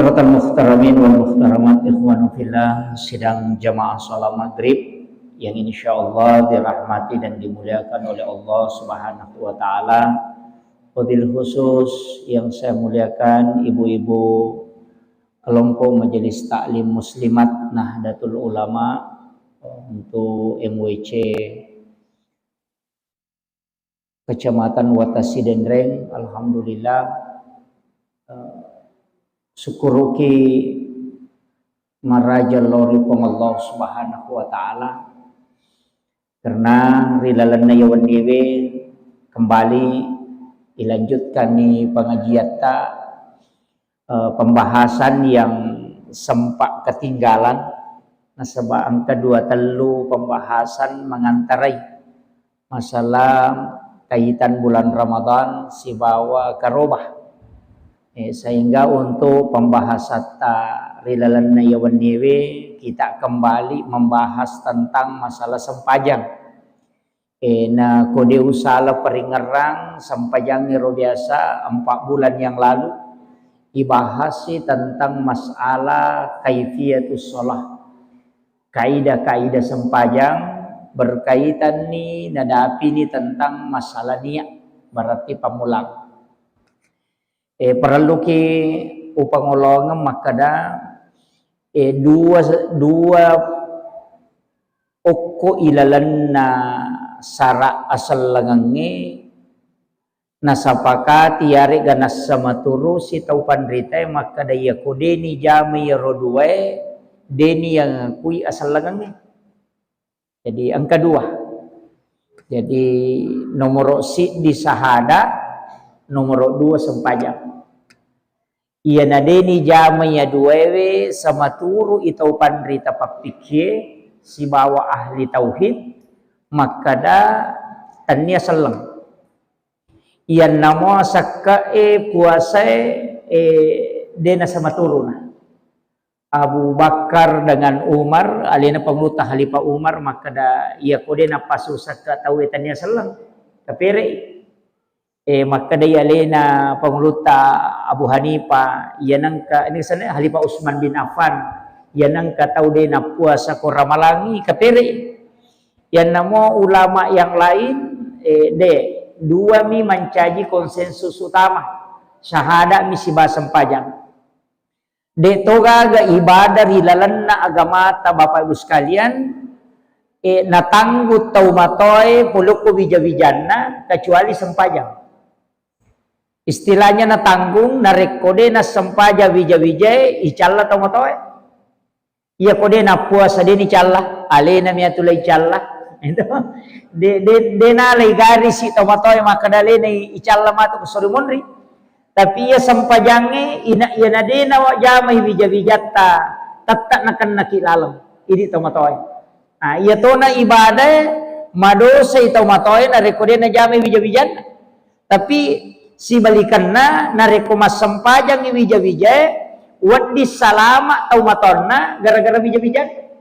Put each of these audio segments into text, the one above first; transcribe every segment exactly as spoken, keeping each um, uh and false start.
Hadirin muhtaramin wal muhtaramat, ikhwanu fillah, sidang jamaah salat maghrib yang insyaallah dirahmati dan dimuliakan oleh Allah Subhanahu wa Ta'ala. Wabil khusus yang saya muliakan ibu-ibu kelompok Majelis Taklim Muslimat Nahdlatul Ulama untuk M W C Kecamatan Watasi Denreng. Alhamdulillah, eh, syukuruki maraja lao ri Puang Allah Subhanahu wa Ta'ala, karena ri lalenna iya wenniewe kembali ilanjutkanni pengajiatta, eh, pembahasan yang sempat ketinggalan, nasaba engka dua tellu pembahasan mengantarai masalah kaitan bulan Ramadan sibawa karobah. Eh, sehingga untuk pembahasatta ri lalenna iya wenniewe, kita kembali membahas tentang masalah sempajang. Eh, na ko de usala paringerrang, sempajangnge ro biasa empat bulan yang lalu ibahasi tentang masalah kaifiatus shalah, kaidah-kaidah sempajang, berkaitanni nadapini tentang masalah niat, berarti pammulang. Eh, parelluki upangolongeng makkeda, eh, dua, dua okko ilalenna sara asellengengnge nasapakati yarega nassamaturusi tau panritae makkeda, iyako deni jamai iyaro duae, deni yangakui asellengengnge. Jadi engka dua. Jadi nomoro siddi sahada, nomoro dua sempajang. Iyana deni jama iya duaewe samaturu i tau panrita pappikkie sibawa ahli tauhid makkeda, tennia selleng. Iyanna mua sekke'e puasae, eh, de nasamaturu na. Abu Bakar dengan Umar, alena Pangulutta Khalifah Umar, makkeda, iyako de nappasu sekke tauwe tennia selleng, kapere'i. Eh, makkeda i alena Pangulutta Abu Hanifah, iya nengka, ini sana Khalifah Utsman bin Affan, iya nengka tau de nappuasa ko Ramalangi, kapere'i. Iyanna mua ulama yang lain, eh, de, dua mi mancaji konsensus utama, syahada mi sibawa sempajang. De to gaga ibadah ri lalenna agamata, Bapak Ibu sekalian, eh, natanggung tau matoae polokko wija-wijanna kecuali sempajang. Istilahnya natanggung, narekko de nassempajang wija-wijae, icalla tau matoae. Iyako de nappuasa, de nicalla, alena mi atu lai calla. Itu. De, de, de nalai garisi tau matoae makkeda alena icalla matu ko sori monri. Tapi iya sempajangnge, ina, iyana de nawajamai wija-wijatta, tette nakennaki laleng. Idi tau matoae. Nah, iya tona ibadae, madosai tau matoae narekko de najamai wija-wijanna. Tapi sibalikenna, narekko massempajangngi wija-wijae, wedding salama tau matoanna gara-gara wija-wijanna.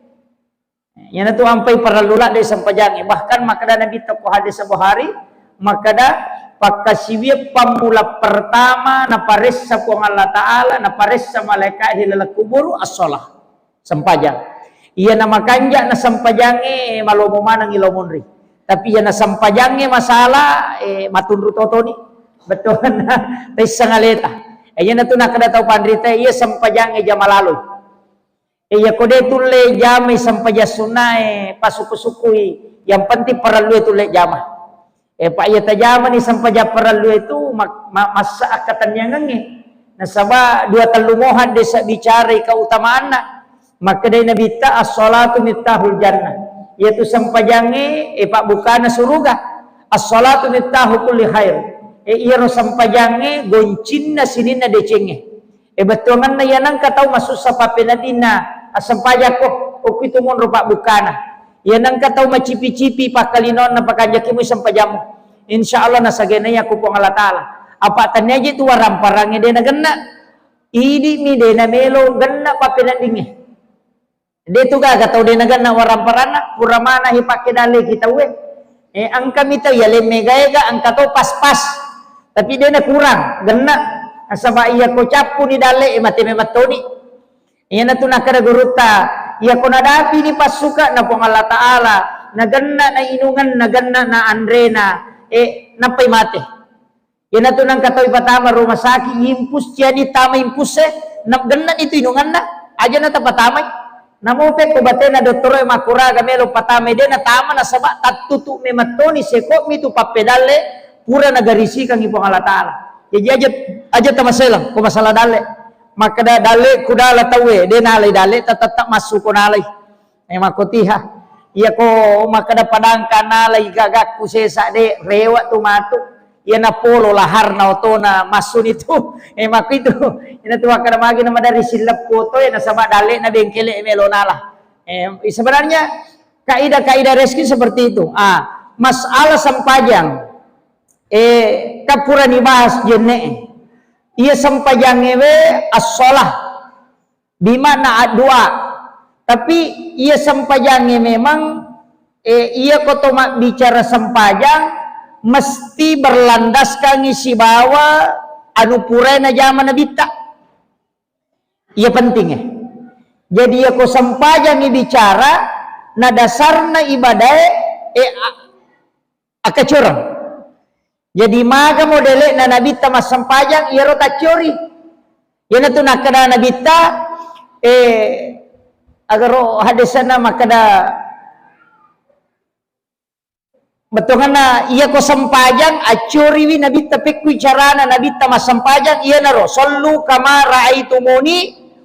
Iyanatu ampai parellu ladde sempajangnge. Bahkan makkeda Nabitta ko hadis Bukhari, makkeda, pakkasiwiang pammula pertama naparessa Puang Allah Ta'ala, naparessa malaika ri laleng kuburu, as-shalah, sempajang. Iyana makanja na sempajangnge, malomo manengngi lao monri. Tapi iyana sempajangnge masalah, eh, matunru totoni. Bettuanna, taisseng aleta. Eh, iyanatu nakkeda tau panrita, iya sempajangnge jama laloi. Eh, iyako de tulle jamai sempajang sunnae, pasukku-sukkui, yang penting parellue tulle jama. Eh, pa iya tajamani sempajang parellue tu mak-, ma-, massa akkatenniangengnge. Nasaba dua tellu mohang desa bicarai keutamaanna. Makkedai Nabitta, "As-shalatu miftahul jannah." Iyatu sempajangnge, eh, pabbukana suruga. "As-shalatu miftahu kulli khair." Eh, iyaro sempajangnge goncinna sininna decengnge. E, bettuangenna iya nengka tau masussa pappeneddinna assempajakko, okki tu monro pabbukkana. Iya nengka tau macipi-cipi pakkalinonna pakanjaki mui sempajammu. Insya Allah nasagenai yakko Puang Allah Ta'ala. Apa tenniaji tu waramparangnge de nagenna. Idi'mi de namelo genna pappeneddingnge. De tu gaga tau de nagenna waramparanna, pura manengngi pakke daleki tauwe. Eh, engka mita iya lemme gaega, engka to pas-pas. Tapi de nakurang, genna. Nasaba iyako cappuni dalle e, mate memettoni. Iyanatu nakkeda gurutta, iyako nadapini passuka na Puang Allah Ta'ala, nagenna na inungan, nagenna na anrena, e, nappai mate. Iyanatu nangka tau ipatama rumah sakit, infus, ciani tama infus e, na-, gennani tu inunganna, aja natapatamai. Namo pekko batena dottoro e makkuraga melo patamai, de natama nasaba tattutu memettoni, seko'mi tu pappedalle, pura nagarisikangi Puang Allah Ta'ala. Jaji aja, aja tamaselang ko masalah dalle. Makkeda dalle kudala tauwe, de nalai dalle, ta-, tetap massu ko nalai. E, makkotiha. Iyako makkeda padangka nalai gagakku sesa de, rewa tu matu. Iya napolo laharna otona massuni tu. E, makkuitu. Ina tu makkeda magi na madari silleppu oto e, nasaba dalle na bengkele e melo nala. E, sebenarnya kaidah-kaidah rezeki seperti itu. Ah, masalah sempajang. E, kapurani bahas jenne e. Iya sempajangnge we as-shalah. Bimakna addu'a. Tapi iya sempajangnge memang, e, iyako to mabbicara sempajang mesti berlandaskangi sibawa anu purae najama nabitta. Iya penting e. Jadi iyako sempajangngi bicara na dasarna ibadae, e, a-, akkacoreng. Jadi maga modele'na nabitta massempajang, iyaro tacciori. Iyanatu nakkeda nabitta, e, agaro hadisna makkeda, bettuanna iyako sempajang, accioriwi nabitta pekkui carana nabitta massempajang, iyanaro, "Shallu kama ra'aitumuni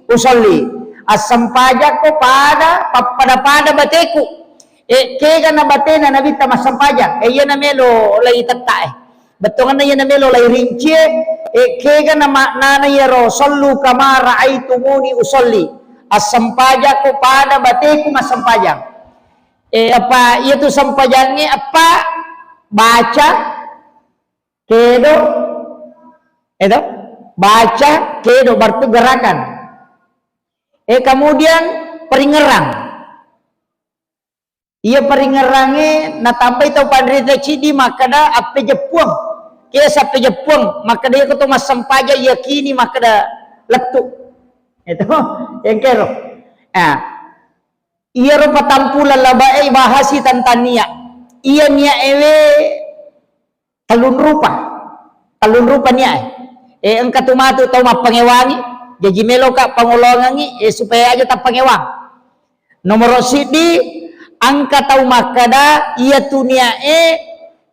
usalli." Assempajakko pada, pappada-pada bateku. E, kega na batena nabitta massempajang. E, iyana melo lai tetta e. Bettuanna iyana melo lai rinci e. E, kega na maknana iyaro, "Shallu kama ra'aitumuni usalli." Assempajakko pada bateku massempajang. E, apa iyatu sempajangnge, apa baca, kedo, edo, baca, kedo, berarti gerakan. E, kemudian peringerang. Iya peringerangnge natambai tau panrita ciddi makkeda appejeppuang. Kesa appejeppuang, makkeda iyako to massempajang yakini makkeda lettu. Itu, engkero. Ah, iyaro patampulang labae bahasi tentang niat. Iya niat ewe tellung rupa. Tellung rupa niae. E, engka tu matu tau mappangewangi, jaji meloka pangolongangi, e, supaya aja tappangewang. Nomoro siddi, engka tau makkeda, iyatu niae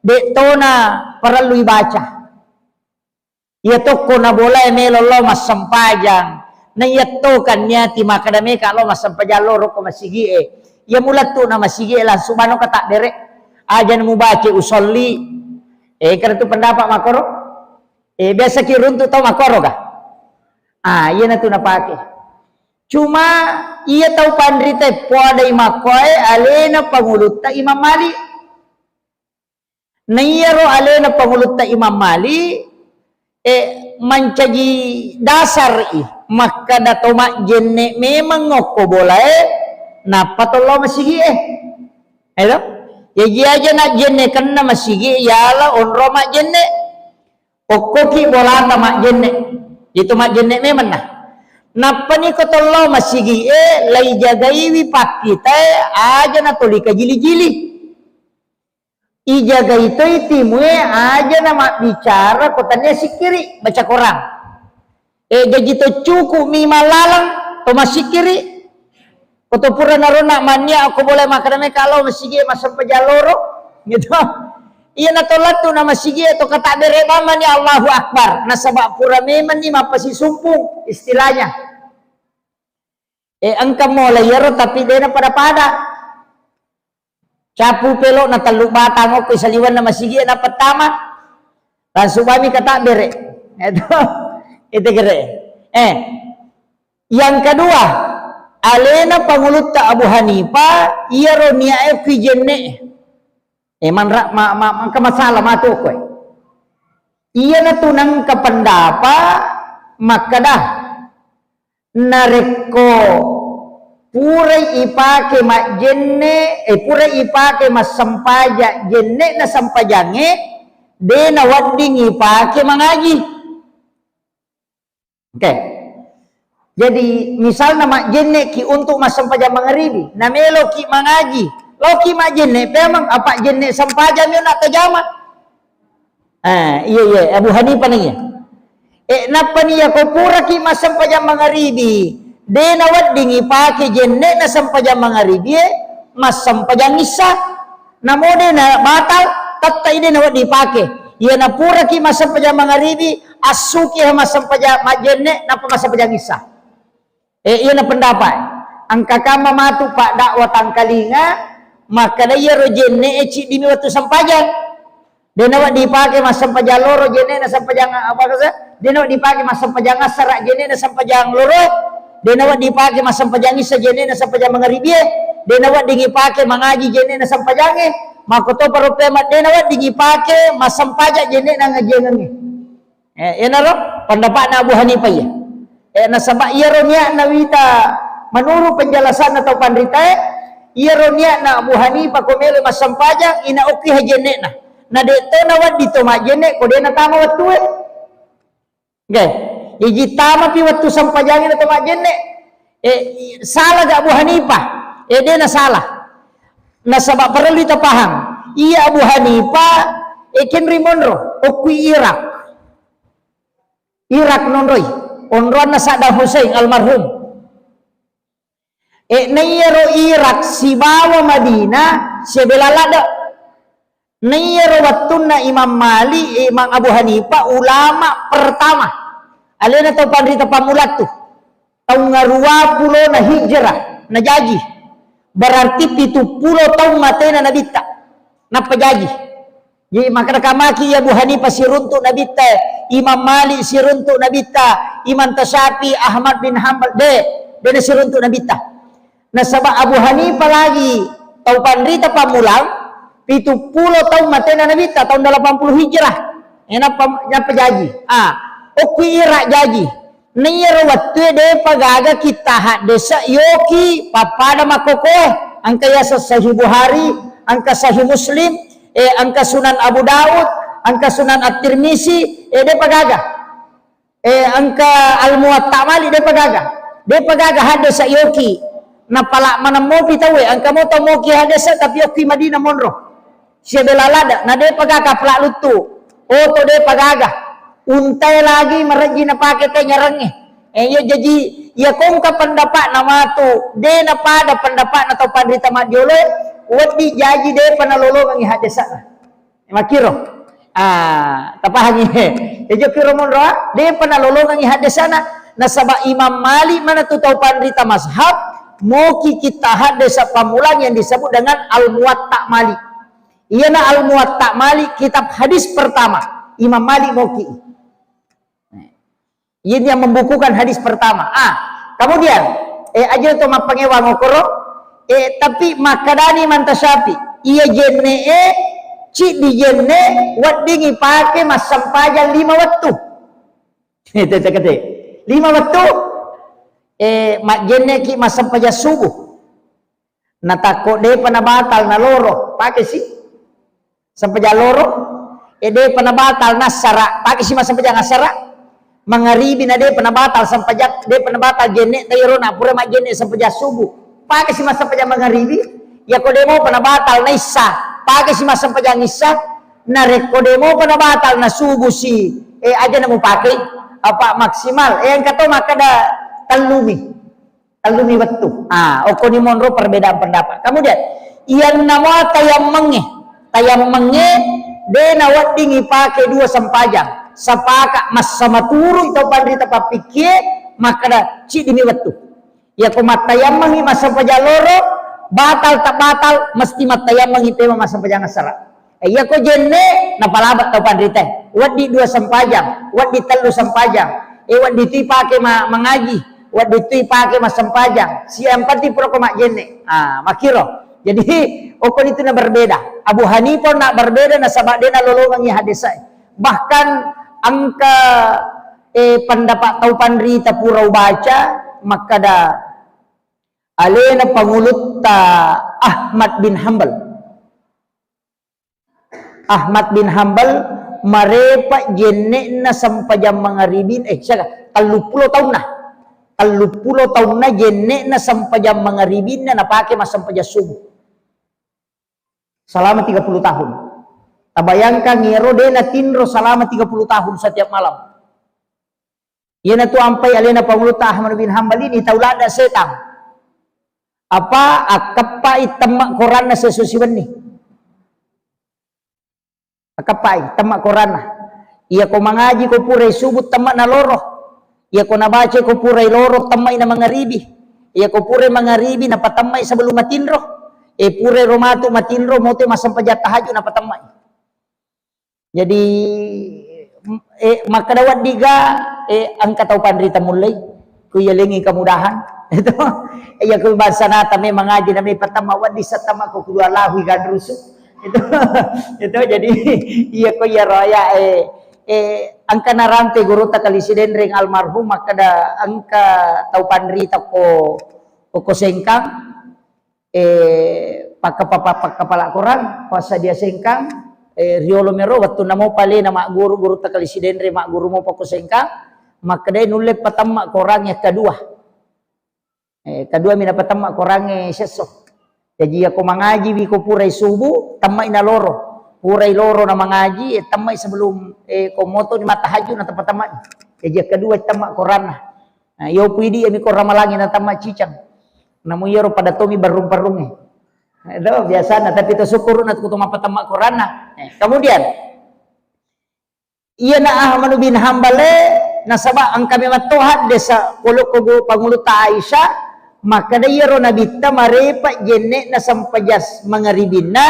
de tona parellu ibaca. Iya tokko na bolae melo lao massempajang. Na iya to kan niati makkeda meka lao massempajang loro ko masigie. Iya mulettu na masigie langsung mano ka tabbere. Aja na mubaca usolli. E, engka tu pendapat makkoro? E, biasa ki runtu tau makkoro ga? Ah, iyanatu napake. Cuma iya tau panrita e poadai makkoe alena pangulutta Imam Malik. Na iyaro alena pangulutta Imam Malik, e, mancaji dasar i makkeda to majjenne memang okko bolae nappa to lao masigie. Edo? Jaji aja najjenne kenna masigie yala onro majjenne. Okkoki bolata majjenne. Itu majjenne memang na. Nappani ko to lao masigie, lai jagaiwi pakkitae aja na toli kajili-jili. Ijagai toi timue aja na mabbicara ko tania sikkiri, baca Quran. E, jaji to cukup mi mallalang to masikkiri. Ko to pura narona mannia ko boleh makkeda meka lao masigie massempajang loro. Gitu. Iya na to lettu na masigie to katabbere mamani Allahu Akbar. Nasaba pura memang ni mappasisumpung istilahnya. E, engka mola iyaro tapi dena pada-pada. Capu pelo na tellu batang okko saliwenna masigie na pertama. Langsung bami katabbere. Itu, itu kere. E, yang kedua, alena pangulutta Abu Hanifah, iyaro niae kui jenne. E, manra-, ma-, ma-, engka masalah matu okkoe. Iyana tu nengka pendapa makkeda, narekko purai ipake majjenne, e, purai ipake massempaja jenne'na sempajangnge, de nawedding ipake mangaji. Oke. Jadi, misalna majjenne' ki untuk massempajang mangaribi, na melo ki mangaji, lao ki majjenne' pemeng, apa jenne' sempajang mi na tajama. Eh, iya, iya, Abu Hanifah na iya. Eh, nappa ni yako pura ki massempajang mangaribi, de' nawedding ipake jenne'na sempajang mangaribi e, massempajang issa. Namo de' na batal, tettai de' nawedding ipake. Iya na pura ki massempajang mangaribi, assuki ha massempajang majjenne', nappa massempajang issa. Eh, iyana pendapat. Engka kamma matu paddakwa tangkalinga, makkeda iyaro jenne'e ciddimi wettu sempajang. De' nawedding ipake massempajang loro jenne'na sempajang apa kasa? De' nawedding ipake massempajang assara jenne'na sempajang loro. De' nawedding ipake massempajang issa jenne'na sempajang mangaribie. De' nawedding ipake mangaji jenne'na sempajangnge. Makkotoparo pemeng de' nawedding ipake massempajang jenne'na ngajiangengnge. Eh, iyanaro pendapatna Abu Hanifah iya. Eh, nasaba iyaro niatna wita, menurut penjelasanna tau panritae, iyaro niatna Abu Hanifah ko melo massempajang, ina okki ha jenne'na. Na de' to nawedding to majjenne' ko de' natama wettue. Oke. Iji tamapi wettu sempajangnge na to majjenne'. Eh, i-, salah ga Abu Hanifah? Eh, de' nasalah. Nasaba parellu tapahang. Iya Abu Hanifah, eh, kenri monro, okkui Irak. Irak nonroi. Onroanna Saddam Hussein almarhum. Eh, naiyaro Irak sibawa Madinah sibela ladde'. Naiyaro wettunna Imam Malik, Imam Abu Hanifah, ulama pertama. Alena tau panrita pammulattu. Taung aruwa pulona hijrah najaji. Berarti pitu pulo taung matena nabitta. Nappa jaji. Jadi, makkeda kamaki iya Abu Hanifah siruntu nabitta, Imam Malik siruntu nabitta, Imam Tasyafi, Ahmad bin Hanbal, de, de nasiruntu nabitta. Nasaba Abu Hanifah lagi tau panrita pammulang, pitu pulo taung matena nabitta, taung delapan puluh Hijrah. Eh, nappa, nappa jaji. Ah, okki Irak jaji. Naiyaro wettue depa gaga kitta haddese yoki pappada makkokoe, engka yaseng Sahih Bukhari, engka Sahih Muslim, eh, engka Sunan Abu Daud, engka Sunan At-Tirmizi, eh, depa gaga. Eh, engka Al-Muwatta Malik depa gaga. Depa gaga haddese yoki. Napala maneng mopi tauwe, engka mo tau moki haddese tapi okki Madinah monro. Sibela ladde', na depa gaga pala luttu. Oto depa gaga. Untae lagi marejji napake te nyarengnge. Eh, iya jaji, iya kongka pendapatna matu, de napada pendapatna tau panrita majjoloe, wedding jaji depa nalolongengi haddesana. Makkiro. Ah, tapahangi. Ejo kiro monro, ah, depa nalolongengi haddesana. Nasaba Imam Malik manatu tau panrita mazhab, moki kitta haddese pammulang yang disebut dengan Al-Muwatta Malik. Iyana Al-Muwatta Malik, kitab hadis pertama Imam Malik moki. Ini yang membukukan hadis pertama. Ah, kemudian, eh, aja to mappangewang okoro, eh, tapi makkadani Imam Tasyafi, iya jenne'e, ciddi jenne, wedding ipake massempajang lima wettu. Tete kete. Lima wettu, eh, majjenne ki massempajang subuh. Natakko depa nabatal naloro, pake si sempajang loro, e depa nabatal nassara, pake si massempajang assara, mangaribi na depa nabatal sempajang, depa nabatal jenne, tairo na pura majjenne sempajang subuh, pake si massempajang mangaribi, yako de mopa nabatal naissa, pake si massempajang issa, narekko de mopa nabatal na subuh si, e aja na mupake, apa maksimal, e engka to makkeda tellumi. Tellumi wettu. Ah, okkoni monro perbedaan pendapat. Kemudian, iyanna mua tayammengnge. Tayammengnge, de nawedding ipake dua sempajang. Sepakat massama turui tau panrita pappikkie, makkeda ciddimi wettu. Iyako mattayammengngi massempajang loro, batal tak batal, mesti mattayammengngi pema massempajang assara. Eh, iyako jenne, napalaba tau panrita. Wedding dua sempajang, wedding tellu sempajang. Eh, wedding tu ipake ma-, mangaji, wedding tu ipake massempajang. Si yang penting purako majjenne. Ah, makkiro. Jadi, okkoni tu na berbeda. Abu Hanifah na berbeda nasaba de nalolongengi haddese. Bahkan engka, eh, pendapat tau panrita pura ubaca, makkeda alena pangulutta Ahmad bin Hambal. Ahmad bin Hambal, Marepa jenne'na sempajang mangaribin, eh, siaga? Telluppulo taunna. Telluppulo taunna jenne'na sempajang mangaribinna napake massempajang subuh. Selama tiga puluh tahun. Tabayangkan iyaro de' natinro selama tiga puluh tahun setiap malam. Iyanatu ampai alena Pangulutta Ahmad bin Hambal ini tau ladda setang. Apa akkeppai temma koranna seso siwenni. Akkeppai temma koranna. Iyako mangaji ko purai subuh temma naloro. Iyako nabaca ko purai loro temma na mangaribi. Iyako purai mangaribi napatemmai sebelum matinro. E purai ro matu matinro mote massempajang tahajud napatemmai. Jadi, eh, makkeda weddiga, eh, engka tau panrita mullei, ku yalengi kemudahan. Itu, iya ku bangsa nata memang ngaji na me patamma wedding satamma ko kudu Allahu ganrusu. Itu, itu jadi iya ko iya roya, eh, eh, engka narampe gurutta Kali Sidenreng almarhum makkeda engka tau panrita ko, ko Sengkang, eh, pakkapa-, pakkapala Korang, passadia Sengkang, eh, riolo mero wettunna mopa alena magguru, gurutta Kali Sidenreng magguru mopa ko Sengkang, makkedai nulle patemma Korang yang kedua. Eh, kedua mi napatemma Korang, eh, sesso. Jaji yako mangaji wi ko purai subuh, temmai naloro. Purai loro na mangaji, eh, temmai sebelum, eh, ko moto ni mattahajud na tepa-temma. Jaji yang kedua temma Koranna. Nah, iyo pui idi ami ko ramalangi na tamma cicang. Namu iyaro pada tomi barrung-parrungnge. Itu biasana, tapi to syukur na tu mapatamma Koranna. Eh, kemudian, iyana Ahmad bin Hambal e, nasaba engka memang to haddesa polo ko gu-, pangulutta Aisyah, makkeda iyaro nabitta marepa jenne'na sempajas mangaribinna,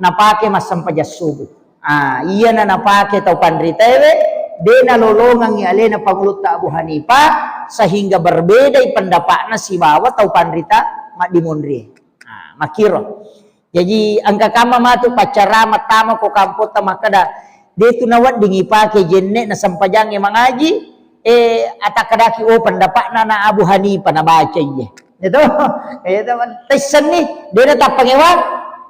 napake massempajas subuh. Ah, iyana napake tau panritaewe, de nalolongengngi alena pangulutta Abu Hanifah, sehingga berbedai pendapatna sibawa tau panrita maddimonrie. Ah, makkiro. Jaji, engka kamma matu paccarama tama ko kampotta makkeda, de tu nawedding ipake jenne na sempajangnge mangaji, eh, atakkedaki, oh, pendapatna na Abu Hanifah nabaca iye. Itu, itu, taissenni, de na tappangewang.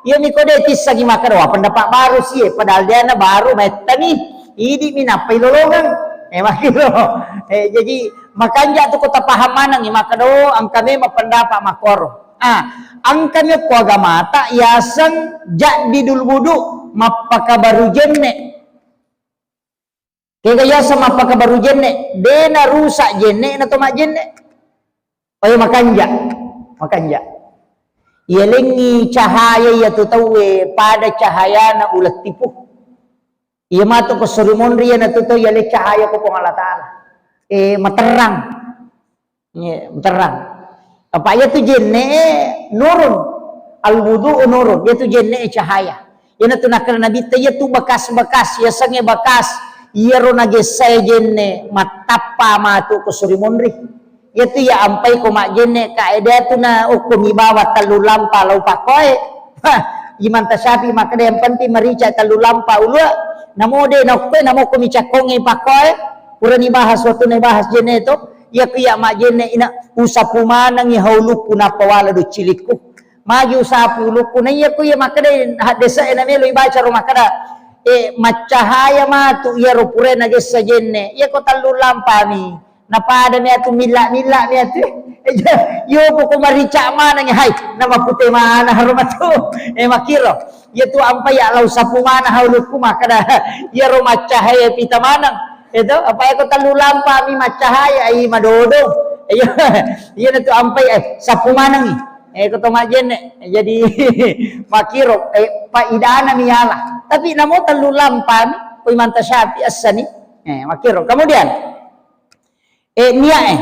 Iya miko de tissengi makkeda, wah, pendapat baru sie, padahal de na baru maettani. Idi mi nappa ilolongeng. Eh, makkiro. Eh, jadi, makanja tu ko tapaham manengngi makkeda, oh, engka memang pendapat makkoro. Ah, engka mi ko agamata yaseng jaddidul wudu, mappakabaru jenne. Kega yaseng mappakabaru jenne, de na rusak jenne na to majjenne. Oyo makanja, makanja. Yalengngi cahaya iya tu tauwe pada cahayana uleng tipu. Iya matu ko suri monri iya na tu tau yale cahaya ko Puang Allah Taala. Eh, materrang. Iya, materrang. Apa iya tu jenne nurun. Al wudu nurun. Iya tu jenne cahaya. Iyana tu nakkeda Nabitta, iya tu bekas-bekas, yasengnge bekas, iyaro nagessae jenne, mattappa matu ko suri monri. Iya tu iya ampai ko majjenne, kae de tu na okko mi bawa tellu lampa lao pakkoe. Hah, Imam Tasyafi makkeda yang penting marica tellu lampa ulua, namo de na okkoe, namo ko mi cakkongnge pakkoe, purani bahas waktu na bahas jenne to, iya ku iya majjenne ina usapu manengngi haulukku nappa wala do cilikku. Magi usapu ulukku. Na iya ku iya makkeda haddese'e na melo ibaca ro makkeda, eh, maccahaya matu iyaro purae nagessa jenne. Iya ko tellu lampami. Napada mi atu milla-milla mi atu. Iyo poko marica maneng hai. Nama pute mana haro matu. Eh, makkiro. Iya tu ampai ya lau sapu mana haulukku makkeda. Iyaro maccahaya pita maneng. Itu, apa eko tellu lampa mi maccahaya, ai madodo. Iya, iya na tu ampai, eh, sapu manengngi. Eh, ko to majjenne. Jadi, makkiro, eh, paidana mi yala. Tapi namo tellu lampa mi, ko Imam Tasyafi essani. Eh, makkiro. Kemudian, eh, niat, eh,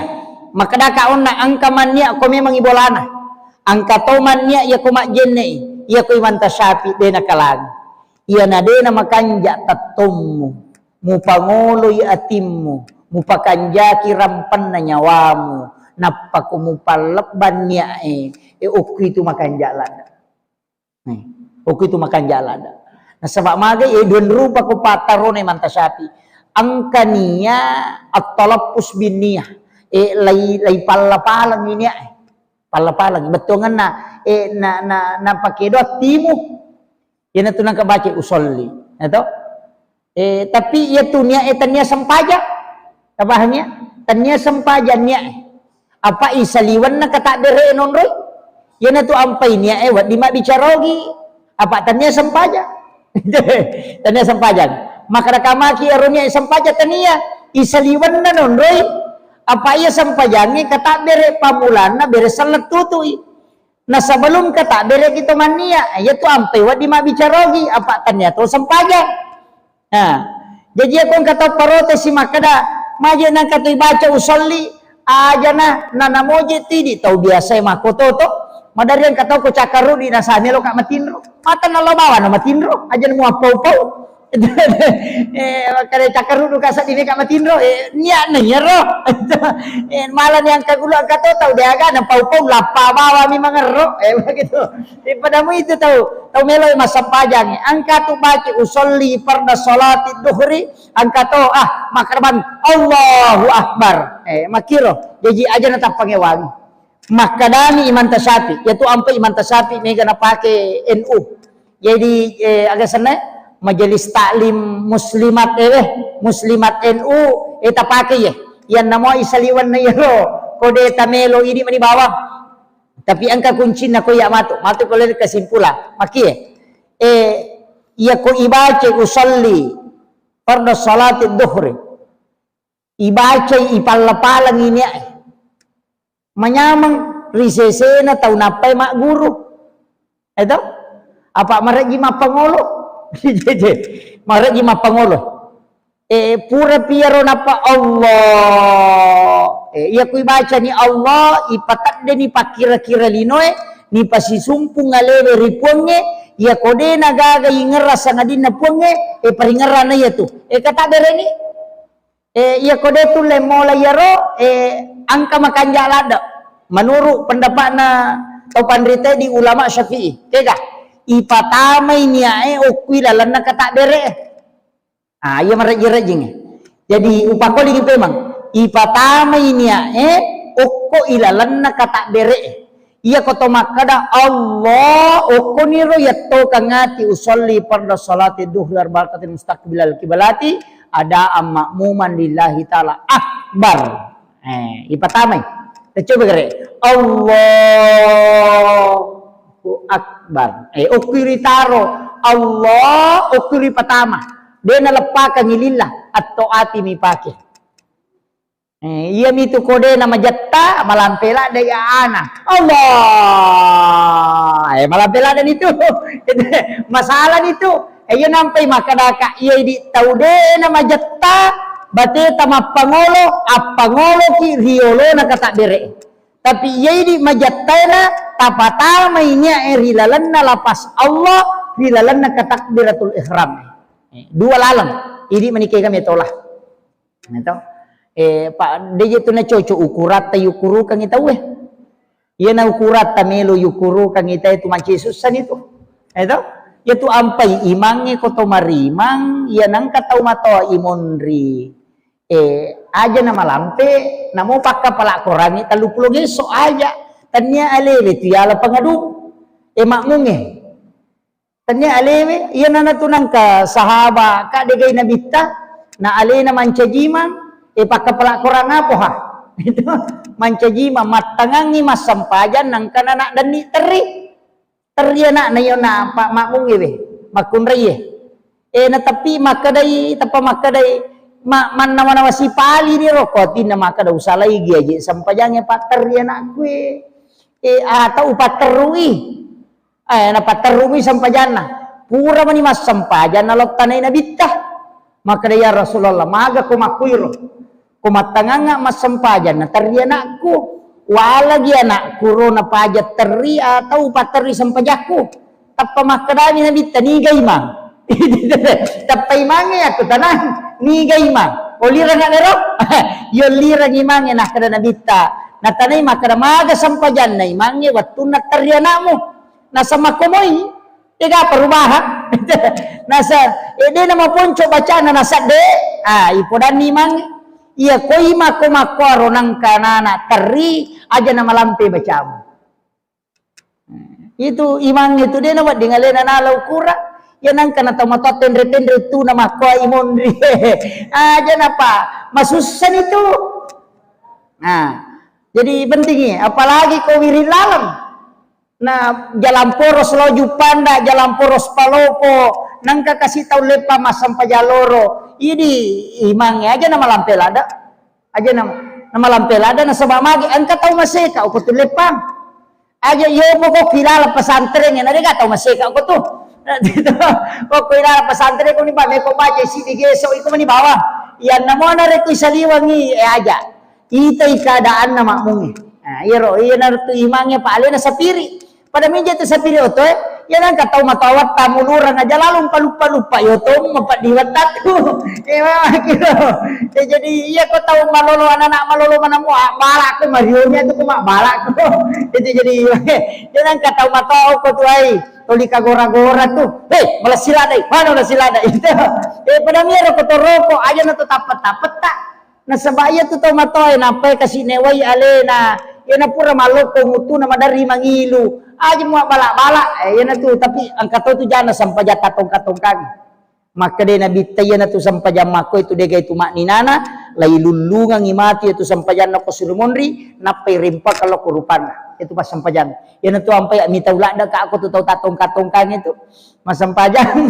makkedaka onna engka manniat ko memang ibolana. Engka to manniat iya ko majjenne, iya ko Imam Tasyafi de nakalangi. Iyana de na makanja tettommu, mupangoloi atimmu, mupakanjaki rampenna nyawamu, nappa ko mupallebbang niae, e okki tu makanja ladda. Nih, okki tu makanja ladda. Nasaba magai, e, dua rupa ko pattarona Imam Tasyafi. Engka nia at-talaffus bin niyah, e, lai, lai palla-palangi niae. Palla-palangi. Bettuangenna, e, na, na, na pake doa timu. Iyanatu nengka baca usolli, ya to? Eh, tapi iya tu niat e tania sempajang. Tapahangi ya? Tania sempajang niat e. Apa isaliwenna katabbere e nonroi? Iyana tu ampai niat e wedding mabbicara ogi. Apa tania sempajang? Tania sempajang. Makkeda kamaki ero niat e sempajang tania. Isaliwenna nonroi. Apa iya sempajangnge katabbere pammulanna bere sellettutui. Nah, sebelum katabbere kita mannia, iya tu ampai wedding mabbicara ogi, apa tania to sempajang. Nah, jaji aku engka tau protes si makkeda, maje nangka tu ibaca usolli, aja na, na namoje tu idi tau biasa e makkototo, madari engka tau ko cakkarudi na sa melo ka matinro. Mata nallo bawa na matinro, aja na muappau-pau. Eh, makkeda cakkaruddu ka seddi meka matinro, eh, niatna iyaro. Eh, malah ni engka gulu engka to tau deaga na pau-pau lappa bawa mi mangerro. Eh, begitu. Eh, padamu itu tau, tau melo massempajang. Engka tu baca usolli farda salati duhri, engka to, ah, makkarban Allahu Akbar. Eh, makkiro. Jaji aja na tappangewangi. Makkedani Imam Tasyafi, yatu ampe Imam Tasyafi mega napake N U. Jadi, eh, aga senna, Majelis Taklim Muslimat, eh, Muslimat N U, eh, tapake ye. Yang namo isaliwan na yero, kode tamelo ini mani bawang. Tapi engka kuncinna ko iya matu, matu ko lele kesimpulan. Makie, eh, iya ko ibace usolli fardu salati dhuhri. Ibacai, ipalla-pallang ini ae. Manyameng ri sesena tau nappai magguru. Eto? Apa marejji mappangolo? Marejji mappangolo. Eh, pura piaro nappa Allah. Eh, iya ku ibacani Allah, ipateddeni pakkira-kira linoe, nipasisumpung alewe ri Puangnge, iya ko de nagaga ingerra sangadinna Puangnge, eh, paringerrana iya tu. Eh, kata bereni? Eh, iya ko de tulle mola iyaro, eh, engka makanja ladde. Menurut pendapatna tau panrita di ulama Syafi'i, kega? Ipatamai niae okkui lalenna katabbere. Ah, iya marejjing-rejjing. Jadi upakolingi pemang. Ipatamai niae okko ilalenna katabbere. Iya ko to makkeda, Allah, okkoniro yattokang ati usolli fardu salati duhri arba'a rakaatin mustaqbilal kiblati adaan ma'muman lillahi ta'ala akbar. Eh, ipatamai. Tacoba gare. Allahu Akbar. Eh, okkiri taro. Allah, okkiri patama. De naleppakangi lillah. Atto ati mipake. Eh, iya mitu kode na majetta, malampe ladde iya ana. Allah. Eh, malampe ladde nitu. Masalah nitu. Eh, iya nampai makkedaka, iya idi tau de na majetta, bateta mappangolo, appangoloki riolona katabbere. Tapi iya idi majettaena, tapatamai niae ri lalenna lapas Allah, ri lalenna katakbiratul ihram. Eh, dua laleng. Idi manike kami tola. Nah, to? Eh, Pak, de je tu na cocok ukuratta yukurukangi tauwe. Iya na ukuratta melo yukurukangi tau tu mancaji sussa ni tu. Eh, to? Iya tu ampai imangnge ko to marimang, iya nangka tau matoa imonri. Eh, aja na malampe, namo pakkapala korangi tellu pulo geso aja. Tania alewe tu yala pangadu. Eh, makmungnge. Tania alewe, iya nana tu nangka sahaba, ka degai nabitta, na alena mancajimang, e pakkapala korang apoha. Itu, mancajimang, mattangangi massempajang, nangka nana denni terri. Terri anakna iyo na pa-, makmungngewe, makkunraie. E, na tapi makkedai, tappa makkedai, ma-, mannawa-nawa sipali ni roko, atinna makkeda usalai gi aje sempajangnge patterri anakku e. E, atau upatterrui. Eh, napatterrumi sempajanna. Pura mani massempajang nalottanai nabitta. Makkeda, "Ya Rasulullah, maga ko makkuiro? Ko mattangangnga massempajang, naterri anakku. Walagi anakku ro napaja terri atau patterri sempajakku." Tappa makkedami nabitta, "Niga imang?" Tappa imangnge yakku tanang, "Niga imang? Olirang anero?" Yollirang imangnge, nakkeda nabitta. Natanai makkeda, "Maga sempajanna imangnge wettunna terri anakmu?" Nasa makkomoi, tega perubahan. Nasa, eh, de na maponco bacana nasa de, ah, ipodanni mang, iya koi makko-makko aro nangka nana terri, aja na malampe bacamu. Itu imang itu de na wedding alena nala ukura, Iya nangka na tau matoa tenre-tenre tu na makkoa imonri. Aja napa masussani tu. Nah, jadi pentingi, apalagi ko wiring laleng. Na jalan poros lo Juppanda, jalan poros Palopo, nangka kasi tau leppa massempajang loro. Idi imangnge aja na malampe lada. Aja na, na malampe lada nasaba magi engka tau maseka uko tu leppang. Aja iyo moko kilala pesantren na dega tau maseka uko tu. Ko kilala pesantren ko ni ba meko baca isi di geso iko mani bawang. Iya namo na reko isaliwangi e aja. Itai keadaanna makmungnge. Nah, iyaro, iyanaro tu imangnge pa alena sapiri. Pada meja tu sapiri oto e, iya nangka tau matoa watta mulurang aja lalu paluppa-luppa iyo to mapeddi wattatu. Eh, memang gitu. Ya, jadi iya ko tau malolo anak-anak malolo manamu, ah, balakku marionya tu ko mak balakku. Itu jadi iya nangka tau matoa ko tu ai. Toli kagora-gora tu. Hei, malassi ladai. Mana malassi ladai? Itu. Eh, pada miro ko toroko aja na to tappet-tappet tak. Nasaba iya tu tau matoa e nappai kasi newai alena, iyana pura mallokko mutuna maderri mangilu, aja mua bala-bala, eh, iyana tu, tapi engka to tu jana sempajang tatongka-tongkangi. Makkeda Nabitta iyana tu sempajang makko itu dega itu makninana, lailullungangi matu itu sempajanna ko suri monri, nappai rimpakka lo ko rupanna. Itu pas sempajang. Iyana tu ampai mita uladda ka ko tu tau tatongka-tongkangi tu. Massempajang.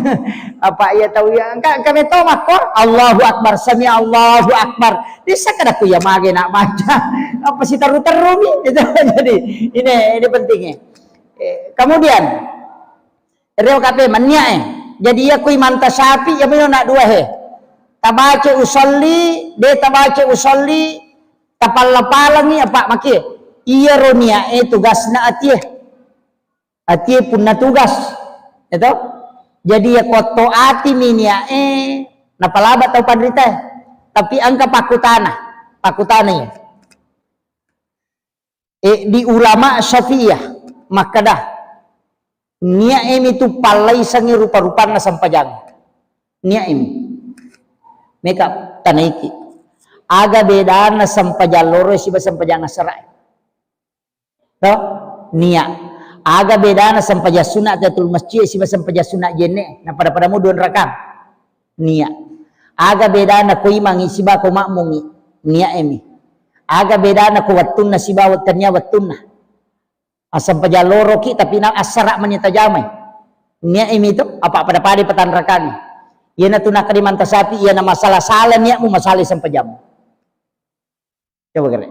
Apa iya tau iya? Engka, engka metto makko, Allahu Akbar, sami Allahu Akbar. Dessa kada ku iya mage nak baca. Apa siteru-terumi? Itu jadi ini, ini pentingnya. Eh, kemudian, reo kape mannia eh. Jadi iya ku imanta syafi iya mino nak dua he. Tabaca usolli, de tabaca usolli, tapalla-palangi apa makie. Iya ronia eh tugasna atie. Atie punna tugas, ya toh? Jadi ya kotto ati mi nia e napalaba tau panrita. Tapi engka pakkutana, pakkutana ya. E, di ulama Syafi'iyah makkeda, nia e mi tu pallaisangi rupa-rupanna sempajang. Nia e mi. Meka tanaiki. Aga bedana sempajang loro siba sempajang asara. To? Nia. Aga bedana sempajang sunat Tahiyatul Masjid siba sempajang sunat jenne? Na pada-pada mu dua rakang. Nia. Aga bedana ko imangi siba ko makmungi? Nia emi. Aga bedana ko wettunna siba wettennia wettunna? Assempajang loroki tapi na assara mani tajamai. Nia emi to apa pada-pada patanrakangi. Iyana tu nakkeda manta sapi iyana masalah sala niatmu masalah sempajammu. Coba kere.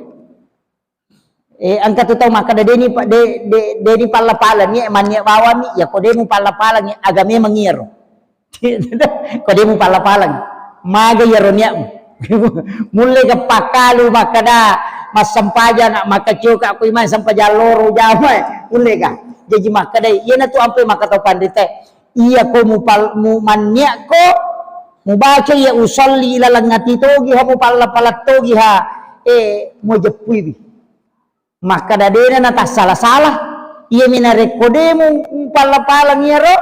Eh, engka tu tau makkeda deni pa-, de-, de-, deni palla-pala ni, mannia bawang ni, ya ko demu palla-pala ni, aga memang iyaro. Ko demu palla-pala ni. Maga iyaro niatmu. Mulle ga pakkalu makkeda massempajang nak makkacoka ko imang sempajang loro jamae. Mulle ga. Jaji makkeda iyana tu ampe makkeda tau panrita. Iya ko mupal-, mu-, manniakko, mubaca iya usolli ilaleng ati togi ha, mupalla-pala togi ha, eh, mujeppuiwi. Makkeda dena natassala-sala. Iyami narekko de mu-, mupalla-palang iyaro,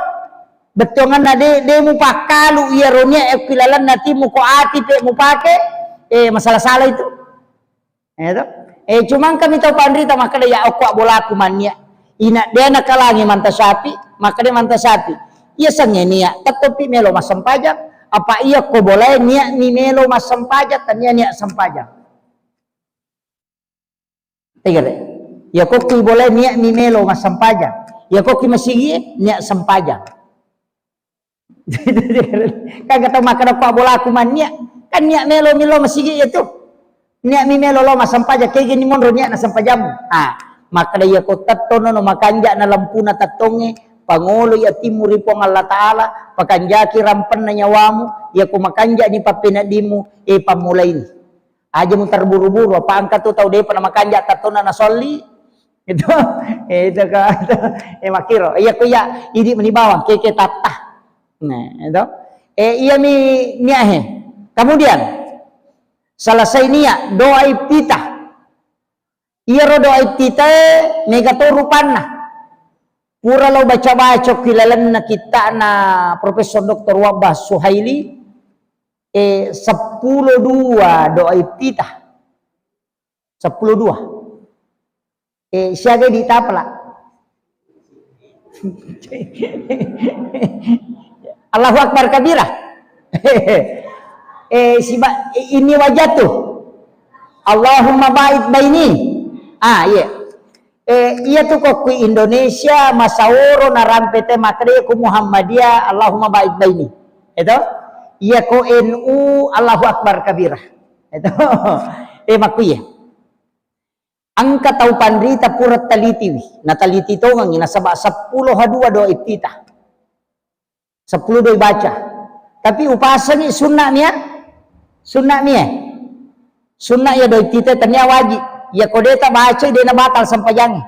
bettuanganna de, de mupakkalu iyaro nia e ku ilalenna atimu ko ati pe mupake, eh, masala-sala itu. Eh, to? Eh, cuma engkami tau panrita makkeda, "Ya, okko abbolaku mannia." Ina de nakalangi manta sapi, makkeda manta sapi, "Iya sengnge nia, tettopi melo massempajang." Apa iya ko bolae nia mi melo massempajang, tania nia sempajang. Tegere. Ya kokki bolae nia mi melo massempajang. Ya kokki masigi nia sempajang. Kan kata makkeda ko abbolaku mannia, kan nia melo mi lo masigi itu. Nia mi melo lo massempajang, kegini monro nia na sempajammu. Ah, makkeda iya ko tettono no makanja na lampuna tettonge, pangoloi atimmu ri Puang Allah Taala, pakanjaki rampenna nyawamu, iya ko makanja ni pappeneddimmu, eh, pammulaini. Aja muterburu-buru, apa engka tu tau depa na makanja tettona na solli. Itu, itu ka, eh, makkiro. Iya ko iya, idi meni bawang, keke tatta. Nah, itu. Eh, iya mi nia he. Kemudian, selesai nia, doa iftitah. Iyaro doa iftitae mega to rupanna. Pura lo baca-baca ki lalenna kitta'na Profesor Doktor Wabbah Suhaili, eh, seppulo dua doa iftitah. Seppulo dua. Eh, siaga di tapala. Allahu Akbar kabira. Eh, siba, eh, ini wajatu. Allahumma ba'id baini. Ah, iya. Eh, iya tu ko kui Indonesia, Masaworo narampe te makkeda ko Muhammadiyah, Allahumma ba'id baini. Itu? Iya ko N U, Allahu Akbar kabira. Itu. Eh, makkuye. Engka tau panrita pura talitiwi, nataliti tongengi nasaba seppulo ha dua do ittita. Seppulo do ibaca. Tapi upasengi sunna mia, sunna mia. Sunna iya do ittita tania wajib. Iya ko de tabaca de nabatal sempajangi.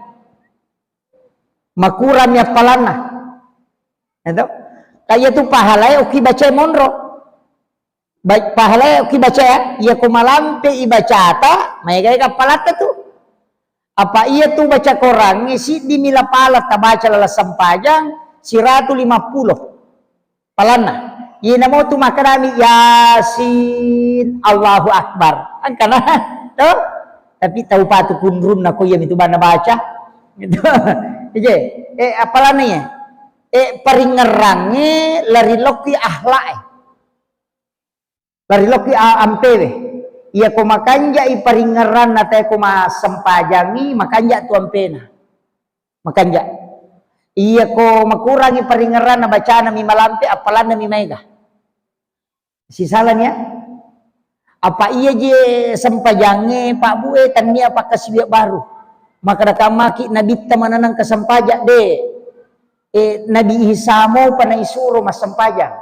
Makurang mi appalanna. Itu. Kaya tu pahalae uki baca monro. Baik, pahalae ki baca ya, iya ko malampe ibacata, maega-ega palatta tu. Apa iya tu baca Qurangnge, siddi mila pala tabaca lala sempajang, siratu lima puluh palanna. Iya namo tu makkedami, "Yasin, Allahu Akbar." Angkana, to? Tapi tau patu kunrunna ko iya mitu banna baca. Gitu. Ije, eh, apalanna ya? Eh, paringngerangnge lari lokki akhlak e. Lari lokki a-, ampewe. Iya ko makanja'i paringngeranna tae ko massempajangi, makanja tu ampena. Makanja. Iya ko makurangi paringngeranna bacana mi malampe, appalanna mi maega. Sisalani ya. Apa iya je sempajangnge Pak Bu e, tania pakkasiwiang baru. Makkeda kammaki nabitta mananang kesempajang de. Eh, Nabi Isa mopa naisuro massempajang.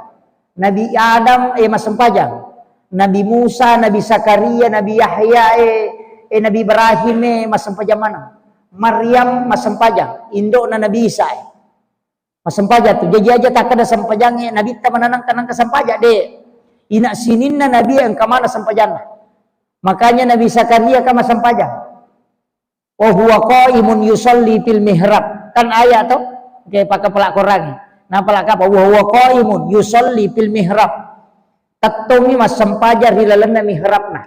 Nabi Adam, eh, massempajang. Nabi Musa, Nabi Zakaria, Nabi Yahya, eh, eh, Nabi Ibrahim, eh, massempajang maneng. Maryam massempajang, indo'na Nabi Isa, eh. Massempajang tu. Jaji aja takkeda sempajang, eh, nabitta mananang kanang kesempajang, de. Ina sininna nabi engka mana sempajanna. Makanya Nabi Zakaria kan massempajang. "Wa huwa qaimun yusalli fil mihrab." Kan ayat to? Oke, pakai pelak Quran. Nah, pelak apa? "Wa huwa qaimun yusalli fil mihrab." Tettongi massempajang ri lalenna mihrabna.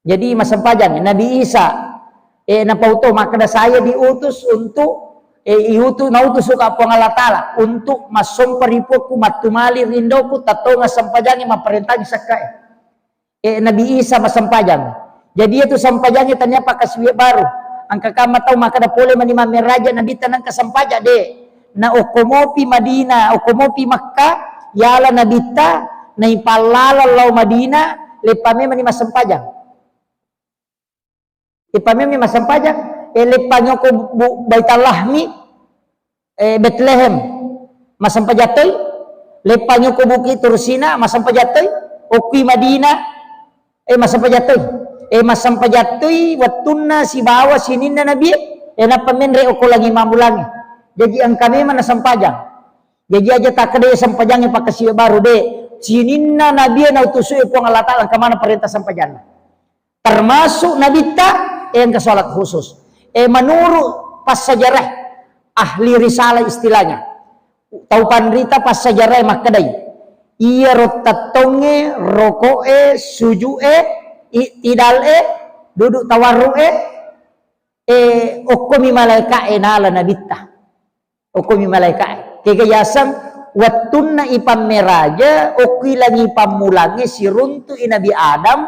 Jadi massempajang Nabi Isa, eh, napauto makkeda, "Saya diutus untuk, eh, iutus, nautus suka Puang Allah Taala untuk massompa ri Puakku, mattumali rindoku, tettonga sempajangi, mapparentangi sekkae." Eh, Nabi Isa massempajang. Jadi, itu sempajangnge tania pakkasiwiang baru. Engka kamma tau makkeda pole mani mammeraja nabitta nengka sempajang, de. Na okko mopi Madinah, okko mopi Makkah, yala nabitta, naipallalang lao Madinah, leppa memani massempajang. Leppa memani massempajang, eh, leppa nyoko bu-, Baitallahmi, eh, Betlehem, massempajang toi, leppa nyoko Bukit Tursina, massempajang toi, okkui Madinah, eh, massempajang toi, eh, massempajang toi wettunna sibawa sininna Nabi, eh, nappa menre okko langi mammulangi. Jaji engka memang nasempajang. Jaji aja takkeda sempajangnge pakkasiwiang baru, de. Sininna Nabi nautusu Puang Allah Taala, engka mana perintah sempajanna. Termasuk nabitta, eh, engka salat khusus. Eh, menurut passajarah, ahli risalah istilahnya, tau panrita passajarah makkedai, iyaro tettongnge, roko'e, suju'e, i'tidal'e, duduk tawarru'e, eh, okkomi malaika'e nala nabitta. Okkomi malaika'e. Kega yaseng wettunna ipammeraja, okkui langi pammulangnge siruntu'i Nabi Adam,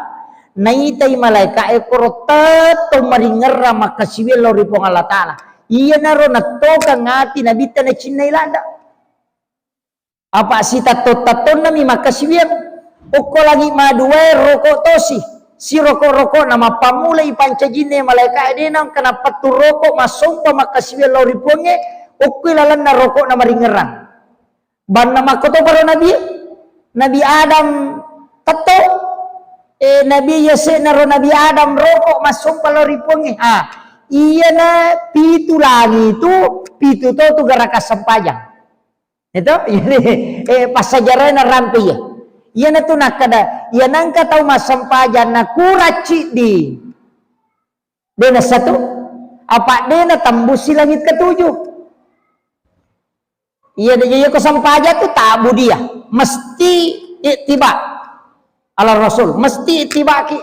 naitai malaika'e koro tettong maringerrang makkasiwiang lao ri Puang Allah Taala. Iyanaro nettokang ati nabitta nacinnai ladda. Apa sitetto-tettonnami makkasiwiang. Okko langi maduae roko tosi. Siroko-rokona mappammula ipancajinna malaika'e de nengka nappettu roko massompa makkasiwiang lao ri Puangnge, okkoi lalenna rokona maringerrang. Banna makkotoparo Nabi, Nabi Adam tetto, eh, Nabi Yasenaro Nabi Adam roko massompa lao ri Puangnge. Ah, iyana pitu langi tu, pitu to tu garaka sempajang. Itu, eh, passajarana rampe iya. Iyanatu nakkeda, iya nengka tau massempajang nakurang ciddi. De nassatu, apa de natembusi langit ketujuh. Iya de, iya ko sempajang tu tabu dia, mesti ittiba. Ala Rasul, mesti ittibaki.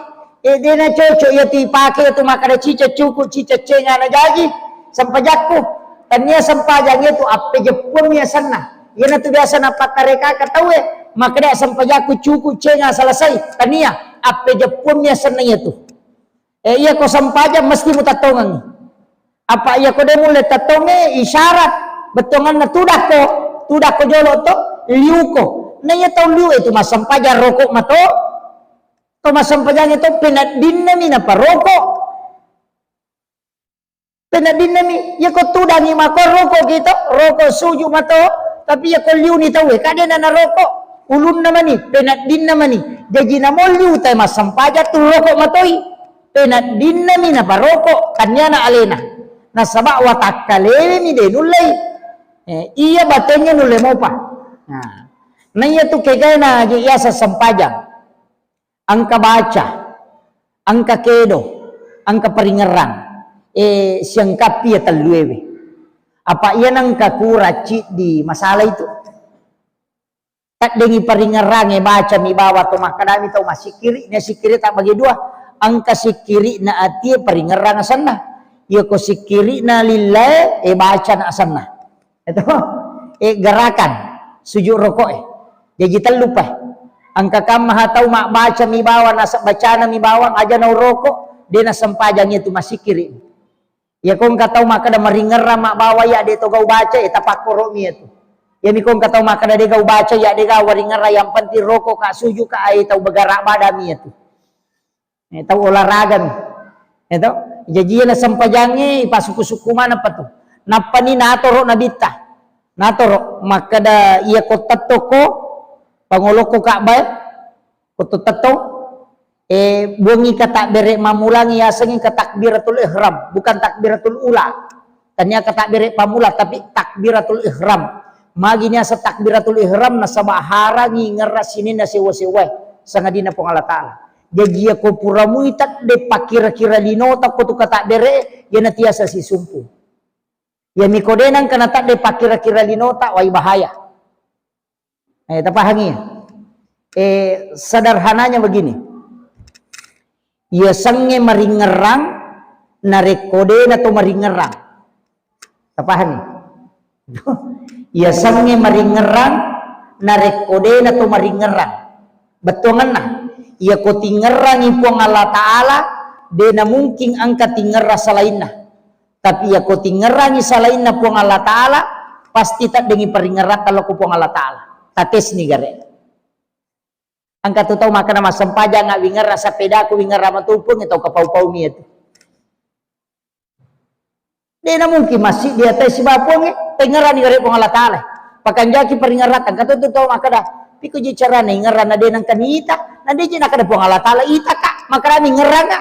Eh, de na cocok iya tu ipake iya tu makkeda cica cuku, cica cenga na jaji sempajakku. Tania sempajang itu appejeppuang asenna. Iyanatu biasa napakkarekaka tauwe, makkeda sempajakku cukup cenga selesai. Tania, appejeppuammi asenna iyatu. Eh, iya ko sempajang mesti mutattongengngi. Apa iya ko de mulle tattongnge isyarat bettuanganna tudakko, tudakko jolo to, liuko. Na iya tau liu itu massempajang rokok mato, to massempajang itu peneddinna mi naparokok. Peneddinna mi, iya ko tudangi mako rokok kita, rokok suju mato, tapi iya ko liuni tauwe, kadena narokok, ulunna mani, peneddinna mani. Jaji namo liu tai massempajang tu rokok matoi. Peneddinna mi naparokok, tanniana alena. Nasaba watakkalewe mi de nullei. Eh, iya batengnge nulle mopa. Nah, na iya tu kegaena je iya sempajang. Engka baca, engka kedo, engka paringerrang. Eh, siangkappi iya telluewe. Apa iya nengka kura ciddi masalah itu? Taddengi paringerrange, bacami bawa to makkedami tau massikkiri, na sikkiri tabbagi dua. Engka sikkiri'na atie paringerrang asenna. Iya ko sikkiri'na lillae, e bacana asenna. Itu, e gerakan sujud roko'e. Jaji tellu pa. Engka kamma ha tau mabbacami bawang, nasab bacanami bawang, aja nauroko, de nasempajang itu massikkiri. Iya ko engka tau makkeda maringerrang mabbawa iya de to gau baca, e tapakkoromi itu. Iyami ko engka tau makkeda de gau baca, iya de gau waringerrang, yang penting roko ka, suju ka, ai tau bergerak badanmi itu. Eh, tau olahraga mi. Ya to? Jaji iya nasempajangnge ipasukku-sukku maneng pa tu. Nappani natoro nabitta. Natoro makkeda iya ko tettoko pangolokko Ka'bah, ko to tetto, eh, buangi ka takbere mammulangi yasengnge ka takbiratul ihram, bukan takbiratul ula. Tania ka takbere pammula, tapi takbiratul ihram. Magi niaseng takbiratul ihram? Nasaba harangi ngerra sininna sewa-sewae sangadinna Puang Allah Ta'ala. Jaji iya ko pura muita de pakkira-kira linota ko tu ka takbere, iyana tiasa sisumpu. Iyami ko de nengka natadde pakkira-kira linota, wai bahaya. Eh, tapahangi? Eh, sederhananya begini. Yasengnge maringerrang narekko de nato maringerrang. Tapahangi? Yasengnge maringerrang narekko de nato maringerrang. Bettuangenna, iya ko tingerrangi Puang Allah Ta'ala, de namungkin engka tingerrang salainna. Tapi iya ko tingerrangi salainna Puang Allah Ta'ala, pasti taddengi paringerratta lao ko Puang Allah Ta'ala. Tatesni gare. Engka tu tau makkeda massempajang, wingerra sepedaku, wingerra matu Puang, tau kapau-paumi itu. De namungkin masjid di atas sibawa Puang, tengerani gare Puang Allah Ta'ala. Pakanjaki paringerratta, engka tu tau makkeda, piko ji carana ingerrang na de nengka niita, na de ji nakkeda Puang Allah Ta'ala, ita ka, makkeda mingerrang ka.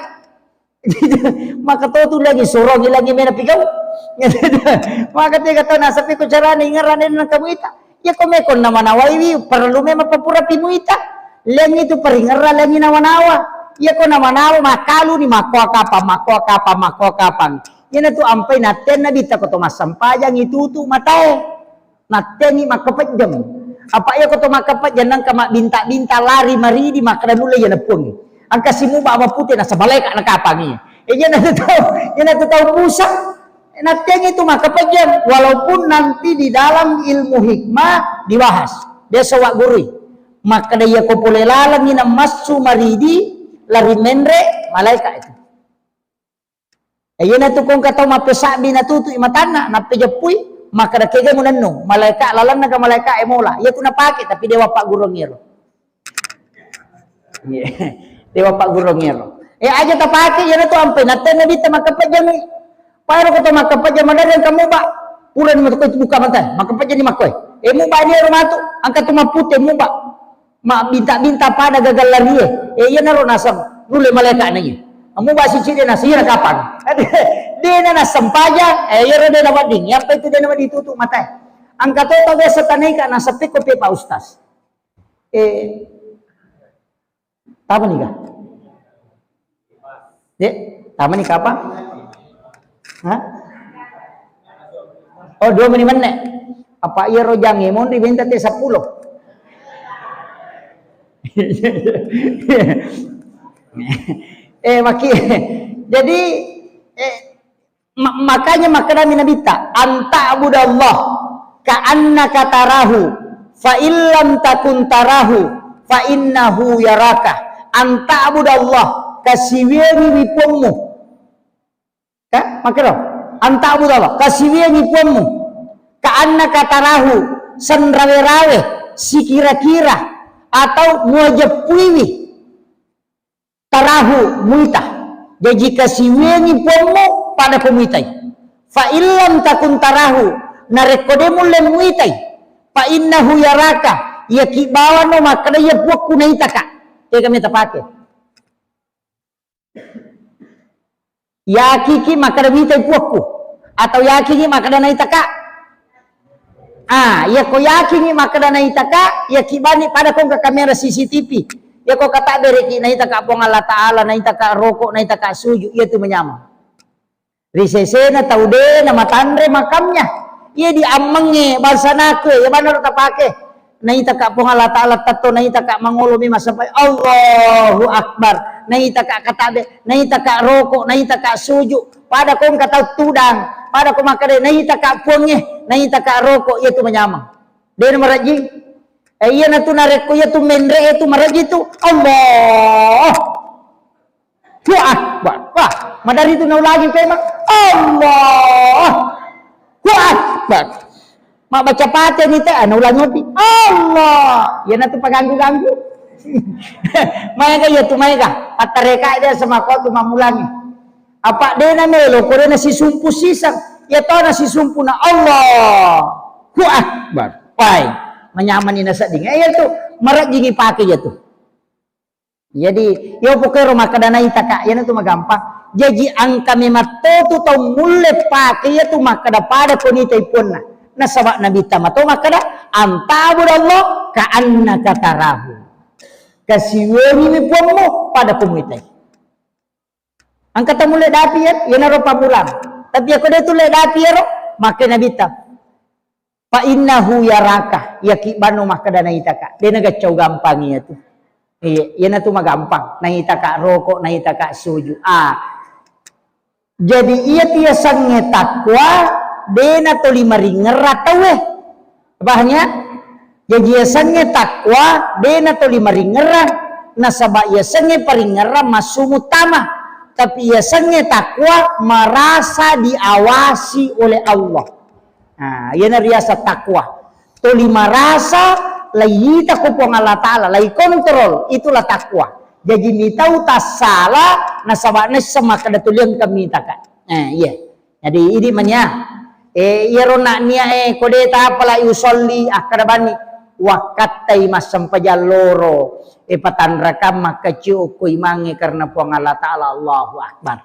Maka to tu lagi sorongi lagi mena pigau. Maka tega to nasappi ko carana ingerrang de nengka muita. Ya ko meko namanawaiwi, perlu memang papura pi muita. Lengi tu paringerrang, lengi nawa-nawa. Ya ko nawa-nawa, makkaluni, makkoa kapang, makkoa kapang, makkoa kapang. Iyana tu ampai nattenna bitta ko to massempajang itutu matae. Nattengi makkapejjeng. Apa iya ko to makkapejjeng nengka mabbinta-binta lari maridi makkeda nulle iyana Puang. Engka simuba mapute nasaba malaeka nakapangi. E, iyana tu tau, iyana tu tau busa. Nattengi tu makkapejjeng, walaupun nanti di dalam ilmu hikmah dibahas. Biasa wa gurui. Makkeda iya ko pole lalengi namassu maridi lari menre malaeka itu. E, iyana tu ko engka tau mappesabbi natutu'i matanna, nappejeppui, makkeda kega munennung, malaeka lalenna ga malaeka e mola, iya tu napake, tapi dewa paggurung iyaro. Iya. Dewa paggurung iyaro. E, aja tapake, iyana tu ampai, nattenna bitta makkapejjemi. Pada ko to makkapejjeng, madereng kamu ba, purani matu ko itu buka mata, makkapejjeni makkoe. E, muba ni ero matu, engka tu mappute, muba. Mabbinta-binta pada gagal larie. E, iyanaro naseng nulle malaeka naiya. Amu basi cide nasira kapang. Dena nasempajang, e, iyaro dena wedding. Yampa itu dena wedding tutu matae. Engka to tau biasa tanaika naseppi ko pe Pak Ustaz. E, tama nika? Dek, tama ni kapang? Hah? Oh, dua menit menne. Apa iya rojang e monri benta te sepuluh. Eh, maki. Jadi, eh, ma-, makanya makkedami Nabitta, "Anta'budallah." Ka'annaka tarahu, fa illam takun tarahu, fa innahu yaraka. Anta'budallah, kasiwiyangiwi Puammu. Ka? Makkero. Anta'budallah, kasiwiyangi Puammu. Ka'annaka tarahu, senrawe-rawe, sikira-kira, atau muajeppuiwi. Tarahu, muita. Jaji kasiwiyangi Puammu, pada ko muitai. Fa illam takun tarahu, narekko de mulle muitai, fa innahu yaraka, iyaki bawano makkeda iya Puakku naitaka. Tega meta pake. Yakiki makkeda mitai Puakku, atau yakiki makkeda naitaka? Ah, iyako yakingi makkeda naitaka, iyaki bani pada ko engka kamera C C T V. Iyako katabereki naitaka Puang Allah Ta'ala, naitaka roko, naitaka suju, iya tu manyameng. Ri sesena tau de na matanre makamnya. Iya di ammengnge bangsa naku, iya bana ro tapake. Naitaka Puang Allah Ta'ala tetto, naitaka mangolo mi masampai, Allahu Akbar. Naitaka katabe, naitaka roko, naitaka suju. Pada ko engka tau tudang, pada ko makkeda, naitaka Puangnge, naitaka roko, iya tu manyameng. De na marejjing. Eh, iya na tu narekko iya tu menre, iya tu marejjing tu, Allah. Allahu Akbar. Wah, madari tu naulangi pemang. Allahu Akbar. Mabbaca Fatihah ni te, ah, naulangi opi. Allah. Iya na tu paganggu-ganggu. Maega iya tu maega. Attareka dia sama ko tu mammulangi. Apa de na melo, ko de na sisumpu siseng. Iya to na sisumpu na Allahu Akbar. Wai, manyamani na sedding. Eh, iya tu, marejjingi pake iya tu. Jadi, iyo pokero makkeda naitaka, iyana tu magampang. Jaji engka mematto tu tau mulle pake iya tu makkeda pada ko nitai puanna. Nasaba Nabitta mato makkeda, "Anta'budallah ka'annaka tarahu." Kasiwengi mi puammu pada ko muitai. Engka tau mulle dapi iya, iyanaro pammulang. Tapi iyako de tulle dapi iyaro, makke Nabitta. Fa innahu yaraka, iyaki banno makkeda naitaka. De nagaccau gampang iyatu. Iya, iyanatu magampang. Naitaka roko, naitaka suju. Ah. Jadi iyatu yasengnge takwa, de natoli maringerra tauwe. Paham ya? Jadi yasengnge takwa, de natoli maringerra. Nasaba yasengnge paringerra massu muttama. Tapi yasengnge takwa merasa diawasi oleh Allah. Nah, iyana riaseng takwa. Toli marasa, laiyita ko Puang Allah Ta'ala, laikontrol, itulah takwa. Jaji mitau tassala, nasaba naisseng makkeda tuli engka mitaka. Eh, iya. Jadi idi mania. Eh, iyaro na nia, eh, ko de tapala usolli, akkeda bani, wakkattai massempajang loro, eh, patanrakang makkacio ko imangnge karena Puang Allah Ta'ala, Allahu Akbar.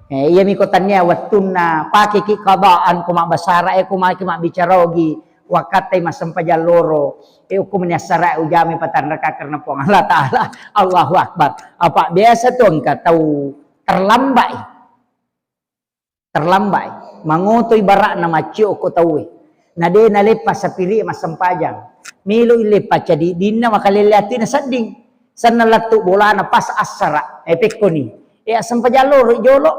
Eh, iyami ko tania wettunna pakeki qadaan ko mabbasara, eh, ko maki mabbicara ogi, wakkattai massempajang loro, eh, okko meni assara ujami patanraka karena Puang Allah Ta'ala. Allahu Akbar. Apa biasa tu engka tau terlambat, eh. Terlambat, eh. Mangoto ibaratna maccio ko tauwe. Na de naleppa sapiri massempajang. Melo ileppa cadi dinna makalelle attina sedding. Senna lettu bolana pas assara. Eh, pekkoni. Eh, assempajang loro jolo.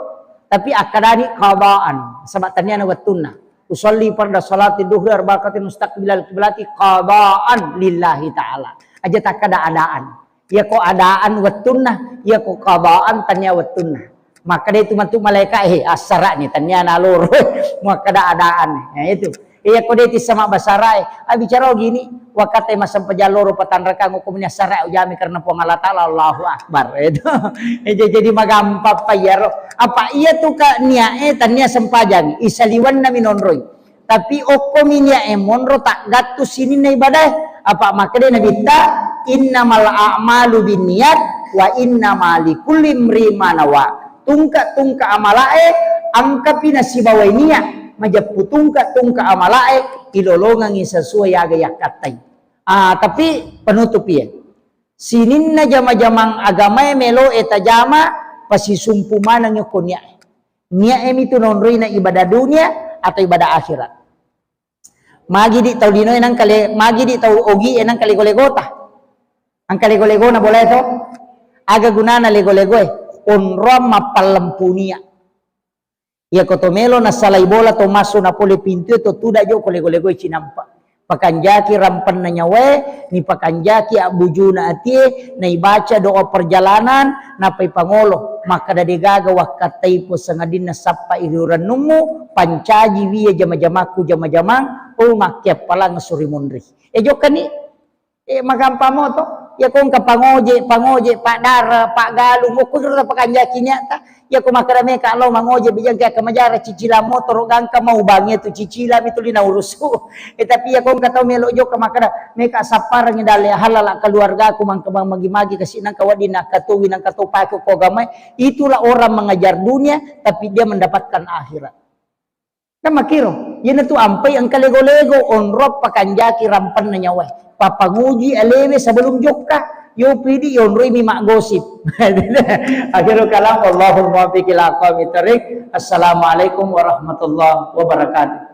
Tapi akkadani qadaan. Saba taniana wettunna. Usolli farda salati duhri arba rakatin mustaqbilal kiblati qadaan lillahi ta'ala. Aja takkada adaan. Iyako adaan wettunna, iyako qadaan tania wettunna. Makkeda itu matu malaika, "Eh, assara'ni, tania naloro." Makkeda adaan. Ya, itu. Iyako de tissama basarae, ah, bicara gini, wakkattai massempajang loro patanrakang, okko meni assara ujami karena Puang Allah Ta'ala, Allahu Akbar. Itu. Eh, ja-, jadi magampang pa iyaro. Apa iya tu ka niae tania sempajang, isaliwanna minonroi. Tapi okkomi niae monro taggattu sininna ibadae. Apa makkeda Nabitta, "Innamal a'malu binniyat wa innama likulli imri'in ma nawa." Tungka-tungka amalae engkapi nasibawai niat, majeppu tungka-tungka amalae ilolongengi sesuai aga yakkattai. Ah, tapi penutup iya. Sininna jama-jamang agamae meloe tajama, pasisumpu manengi okko niae. Niae mitu naonroina ibadah dunia atau ibadah akhirat. Magi di tau linoe nangka le-, magi di tau ogie nangka lego-legota. Engka lego-legona bolae to. Aga gunana lego-legoe? Onroang mappallempu nia. Iyako to melo nasalai bola to massu na pole pintu e to tuda jo ko lego-lego cinampa. Pakanjaki rampenna nyawae, ni pakanjaki abbujuna atie, naibaca doa perjalanan, napai pangolo. Makkada degaga wakkattai po sangadinna sappa iri urennummu, pancaji wiya jama-jamakku jama-jamang, oh makkeappalang suri munri. E jokkani, Eh, magampang moto. Iya ko engka pangoje, pangoje, paddara, paggalung, okko kiro pakanjaki niatta. Iya ko makkeda meka lao mangoje, bijang ke akka majara cicilang motoro, gangka mau bangi tu cicilang mi tuli naurusu. Eh, tapi iya ko engka tau melo jokka makkeda meka sapparangi dalle halala keluargaku mangka magi-magi kasi nangka wedding nakka towi nangka to pake ko agamai. Itulah orang mengejar dunia, tapi dia mendapatkan akhirat. Kan makkiro, iyanatu ampai engka lego-lego, onro pakanjaki rampenna nyawae. Papanguji alewe sebelum jokka, yo pidi yonroi mi maggosip. Akhirul kalam, wallahul muwaffiq ila aqwamit thariq. Assalamualaikum warahmatullahi wabarakatuh.